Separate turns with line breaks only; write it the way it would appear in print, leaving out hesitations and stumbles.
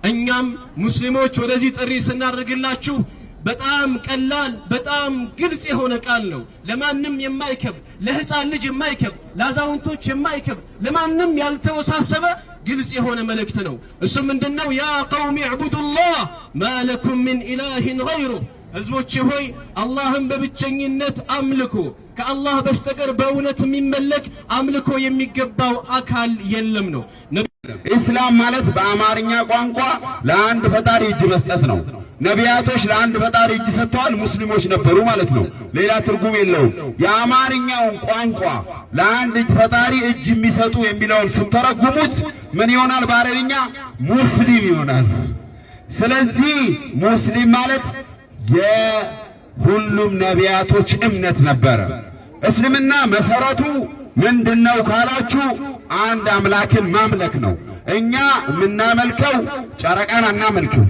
እኛም ሙስሊሞች ወደዚህ ጥሪ ስናደርግላችሁ በጣም ቀላል፣ በጣም ግልጽ የሆነ ቃል ነው። ለማንም የማይከብድ፣ ለህፃን ልጅ የማይከብድ፣ ለአዛውንቶች የማይከብድ፣ ለማንም ያልተወሳሰበ ግልጽ የሆነ መልእክት ነው። እሱ ምንድነው? يا قوم اعبدوا الله ما لكم من إله غيره። ህዝቦቼ ሆይ፣ አላህን በብቸኝነት አምልኩ። ከአላህ በስተቀር በእውነት የሚመለክ፣ አምልኮ የሚገባው አካል የለም ነው።
ኢስላም ማለት በአማርኛ ቋንቋ ለአንድ ፈጣሪ እጅ መስጠት ነው። ነቢያቶች ለአንድ ፈጣሪ እጅ ሰጥተዋል፣ ሙስሊሞች ነበሩ ማለት ነው። ሌላ ትርጉም የለውም። የአማርኛውን ቋንቋ ለአንድ እጅ ፈጣሪ እጅ የሚሰጡ የሚለውን ስተረጉሙት ምን ይሆናል? በአረብኛ ሙስሊም ይሆናል። ስለዚህ ሙስሊም ማለት የሁሉም ነቢያቶች እምነት ነበረ። እስልምና መሰረቱ ምንድነው ካላችሁ አንድ አምላክን ማምለክ ነው። እኛ የምናመልከው ጨረቃን አናመልክም።